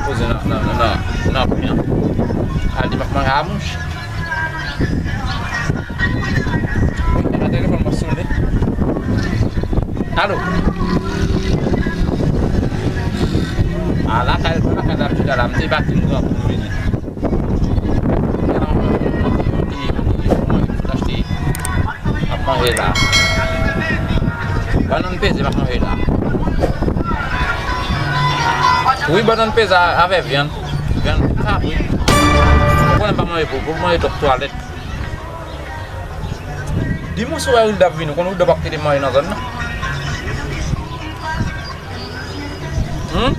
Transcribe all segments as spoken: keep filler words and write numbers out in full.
Poze nan, nan, nan, nan, nan pwen an. Al di m ap manje a mouch. Wi, e nan telefòn m ap sone. Alo? A, lakay, lakay dabitid la, m te pati m gran pou m vini. Gen yon, yon ti, yon ti, yon ti, yon ti, yon ti, yon ti, M ap manje la. Bannann peze, m ap manje la. Wi, bannann peze avè vyann. Vyann kabrit. Ou konnen m pa manje pou, pou manje twòp twalèt. Di mwen si w wè Wilda ap vini, ou konnen Wilda p ap kite manje nan zòn nan. Hmm?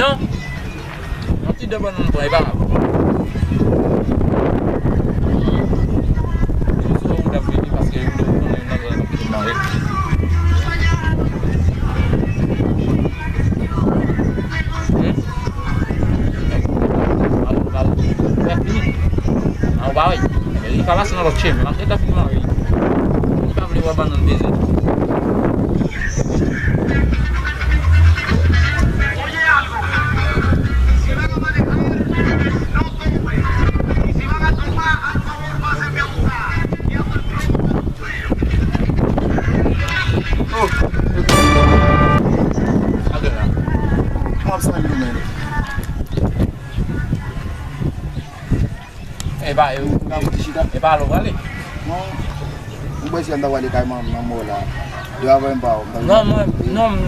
Non. Yon ti de bannann pran, e pa grav. Sou wout ap vini paske yo konnen nan zòn nan ki manje. Hmm? Al, al, al, fini. An, ou pa wè. Li pa pase nan lòt chemen. Manje ta fin manje. Li pa vle wè bannann peze. Oh. Mwen ap salye w, men. E pa, e, e pa la w prale? Non. Mwen panse m ta prale kay manman m nan mò la. Yo avè m pa wè w. Non, mwen, non, m,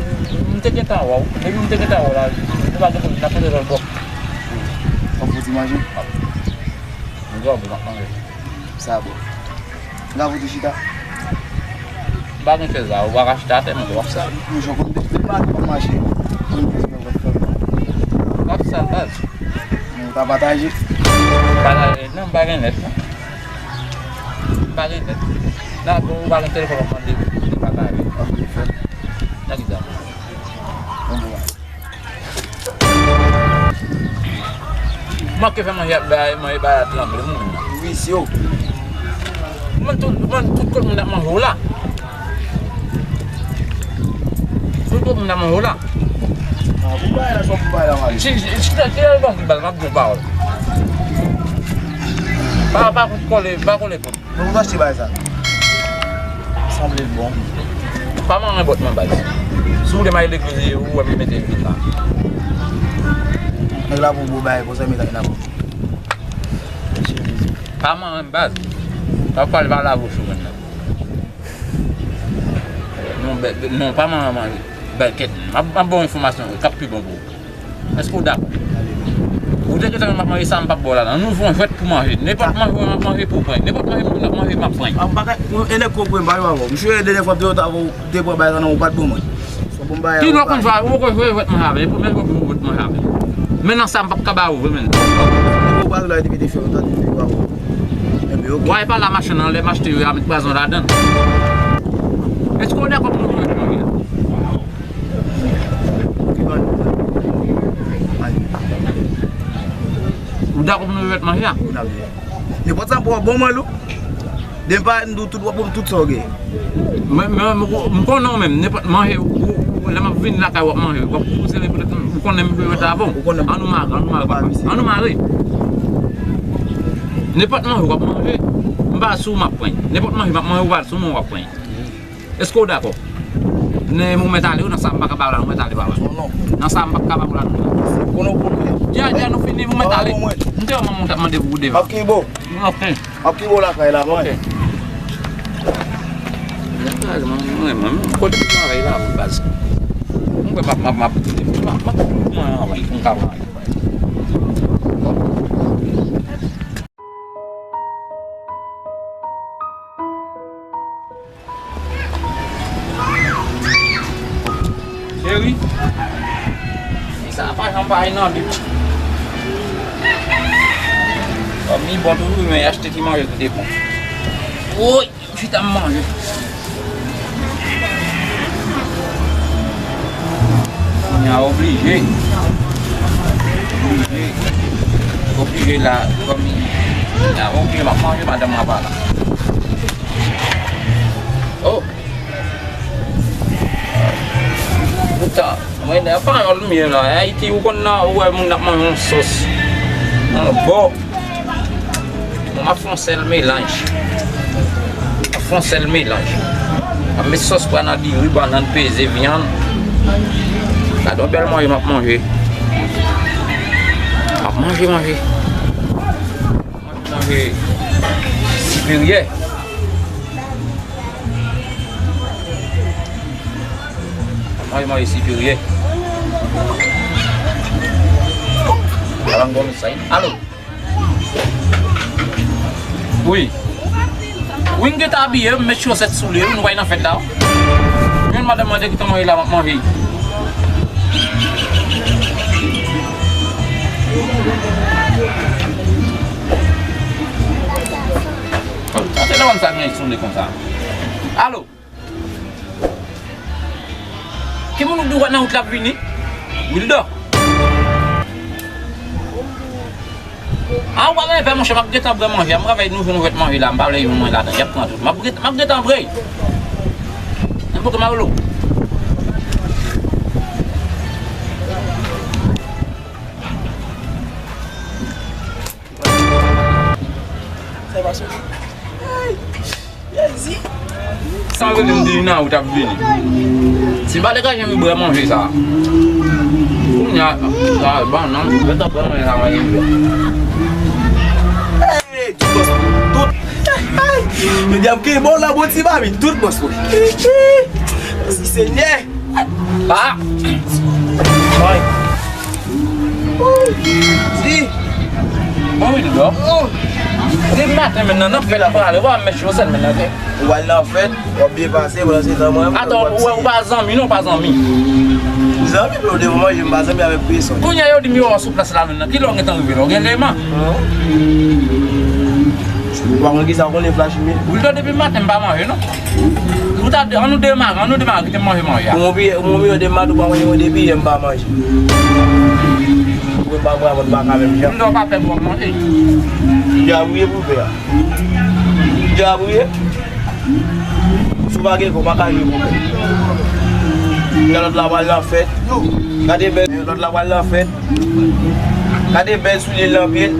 m te gentan wè w. Depi m te gentan wè w la, nou pa gen moun, n ap pote lòt bò. W ap fouti manje? M dòmi, m ap manje. Sa bon. N ka fouti chita. M pa gen chèz la, ou pa ka chita atè, men w ap sal. Mwen, jan konn depi m pa t konn mache. Mwen, mwen, mwen, mwen. W ap sal, baz. Mwen, w ta pataje. Pataje, non, m pa gen nèt, non. M pa gen nèt. Nan, bon, ou pa gen telefòn, w ap mande pou te pataje. Ok, fè. Nan ki sa? Bon, bon. Manke fè manje ap bay, manje bay a tranble, moun nan. Wi, si yo. Mwen tout, mwen tout kote moun ap manje w la. Tout kote moun ap manje w la. Ah, pou bay la, sa pou bay la, manje. Si, si, si, si, si, si, m ap di yon pawòl. Pa, pa kole, pa kole kote. Mwen pou achte bagay sa. Sanble l bon. Pa manyen bòt mwen, baz. Si w vle m al legliz, ou wè m mete vin la. Nèg la pou bo bagay, konsa mete nan bon. Pa manyen m, baz. Pa pale pa lave w sou mwen nan. Non, bè, bè, non, pa manyen manje. Bèkèt, m ap, m ap ba w enfòmasyon k ap pi bon pou ou. Èske w dakò? Ou te gentan wè m ap manje sa, m p ap ba w ladan. Nou fè yon jwèt pou manje. Nenpòt manje w ap manje pou w pran. Nenpòt manje m ap manje, m ap pran. Ah, m pa ka, e nèg konprann, m pa jwe avè w. Misye, dènyè fwa, m te, te pran bagay sa nan ou, pa t ban mwen. Ki lè w konn jwe, ou konn jwe jwèt manje avè m? E premye fwa pou jwèt manje avè m. Men nan sa, m p ap ka ba ou vre, men. Ou pa la depi te fè, ou tande, ou pa bon. Enben, ok. Wè, e pa la machann nan, lè m achte yo, y a met pwazon ladan. Èske w dakò pou nou jwe jwèt manje a? Ou dakò pou nou jwèt manje a? Nenpòt sa pou w ap bon mwen, Lou. Depi pa nou tout w ap bon tout sa w gen. Men, men, men, m konnen w menm, nenpòt manje, ou, ou, lè m ap vin lakay w ap manje, w ap pouse men poutèt m konnen m jwe jwèt avè w. Ou konnen m. Annou mare, annou mare, papa. Annou mare. Nenpòt manje w ap manje, m pa sou w m ap pran. Nenpòt manje m ap manje, ou pa sou mwen w ap pran. Èske w dakò? Nan yon moman talè, nan sa m pa ka ba w la, moman talè, papa. Nan sa m pa ka ba w la, non. Konnen w pwomete. Dja, dja, nou fini, moman talè. M te wè manman w t ap mande pou ou devan. M ap kenbe w. Ok. M ap kenbe w lakay la, man. Ok. Mwen, mwen, mwen, kote pou mwen la, baz? Mwen, m ap, m ap, m ap, m ap, m ap, mwen, mwen, mwen, mwen, Cheri, sa pa janm pa nan li. Kòm li bon toujou, men achte ti manje ki te bon. Woy! Chita m manje. Kounye a oblije. Oblije. Oblije la, kòm li la, oblije m ap manje, madanm mwen pa la. Oh! Poutan, Panyòl m ye la. Ayiti, ou konn nan, ou wè moun ap manje yon sòs. Yon bò. Bon, m ap fè yon sèl melanj. M ap fè yon sèl melanj. M ap met sòs pwa nan diri, bannann, peze, vyann. Gade yon bèl manje m ap manje. M ap manje, manje. Manje siperyè. Manje, manje siperyè. Ala m gon mesaj. Alo. Wi. Wi, m gentan abiye, m met chosèt, soulye, wi, nou pral nan fèt la. Jwenn madanm mwen te gentan manje la, m ap manje. Sa se lè sa gen sone konsa. Alo. Ki moun ou di w wè nan wout la ap vini? Wilda. A, ou pa gen pè, monchè, m ap gentan bwè manje. M travay nou jwenn jwèt manje la, m pa vle jwenn mwen ladan. Y ap pran tout. M ap gen-, m ap gentan bwè. Nenpòt Marlo. Sa e pa sou. Ay, Jezi. Sa vle di m di nan wout ap vini. Si m pa degaje m bwè manje sa. Kounye a, sa ban nan. Mwen t ap bwè manje sa mwen rive. Hey, tout bòs, tout. Medam ke bon la bon ti babi, tout bòs mwen. Mèsi Senyè. Ah! Mwen. Di. Mwen wi dò. Depi maten menm nan, nan fèt la pale, w a mèt chosèt menm nan te. Ou al nan fèt, w ap byen pase, pandan se tan mwen. Atò, ou, ou pa zanmi, non, ou pa zanmi. Zanmi, pou devan manje, m pa zanmi avèk pèsòn. Kounye a yo di m yo wè w sou plas la menm nan. Kilè w gentan rive la? Ou gen lèman? Ou pa konn kisa w konnen flash mi. Wilda, depi maten m pa manje, non. Ou ta, ann nou demare, ann nou demare, kite m manje manje a. Ou mwen piye, ou mwen piye de mat, ou pa manje mwen depi yè m pa manje. Ou pa pran avè m pa ka menm jan. Wilda, w pa pè pou w ap manje. Djab ou ye pou pè a. Djab ou ye. Si w pa gen kò, w pa ka jwe pou pè. Lè lòt la pral nan fèt. Gade bèl, lòt la pral nan fèt. Gade bèl soulye l nan pye l.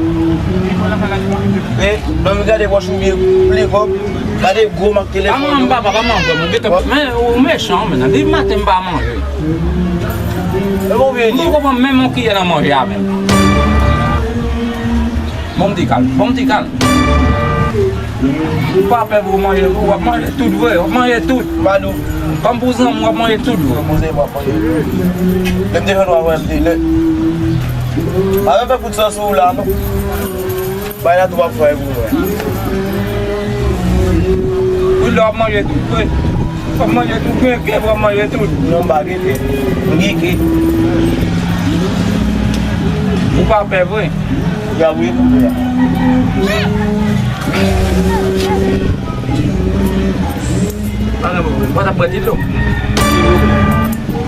E, lòm gade pòch ou byen pli kòb. Gade gwo mak telefòn. Pa manman m, papa, pa manman m. Ou gentan, men, ou mechan, men, depi maten m pa manje. E bon, vini. M poko pran menm yon kiyè nan manje a menm. Bon, m di kal, bon, m di kal. Ou pa pè pou manje, w ap manje tout vre, w ap manje tout. Badou. Kòm pou zanmi, w ap manje tout vre. Kòm pou zanmi, w ap manje tout. Lè m te jwenn w avan, m te lè. Pa fè kout san sou ou la, non. Bay la tou w ap fè pou mwen. Wi, lè w ap manje tout vre. W ap manje tout, gen ke w ap manje tout. Non, m pa gen ke. M gen ke. Ou pa pè vre. Ya wi, pou pè. Mwen t ap pran ti dlo.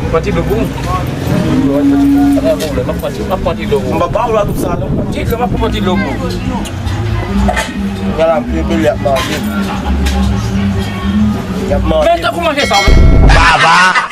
Pran ti dlo pou ou. Pa gen pwoblèm, m ap pran ti, m ap pran ti dlo pou ou. M pa ba ou la tout sa, non. Ti dlo, m ap pran ti dlo pou ou. Gade la, m te bele ap manje. Y ap manje. Men tankou manje sa, men. Baba!